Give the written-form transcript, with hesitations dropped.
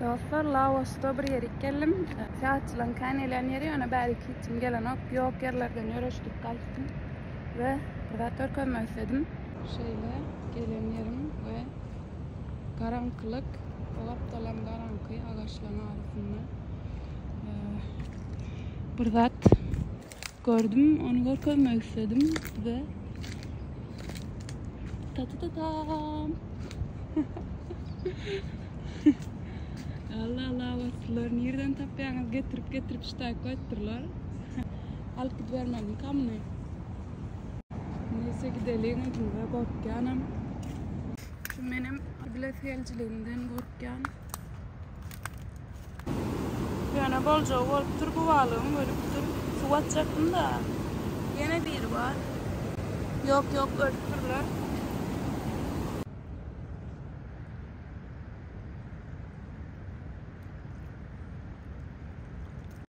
Dostlar, Laosda bir ýerik geldim. Syýahatçylaryň kän gelýän ýeri, ýöne bärik hiç kim gelenok. Ýok ýerlerden ýöreşdirip gaýtdym we bir zat görkezmek isledim. Şeýle gelen ýerim we garaňkylyk, o gapdalam garaňky agaçlaryň arasynda. Bir zat gördüm, ony görkezmek isledim size. Ta ta ta tam. Allah Allah basdylar. Nirden tapýaňyz getirip getirip ştaýk goýupdyrlar. Alyp gidibermelimi muny? Neyse gideliň indi gorkýanam. Şu menem bilesigelijiligimden gorkýan. Ýöne boljagy bolupdyr bu balygyň ölüpdir. Suw atjakdym-da. Ýene biri bar. Ýok, ýok, ölüpdirler.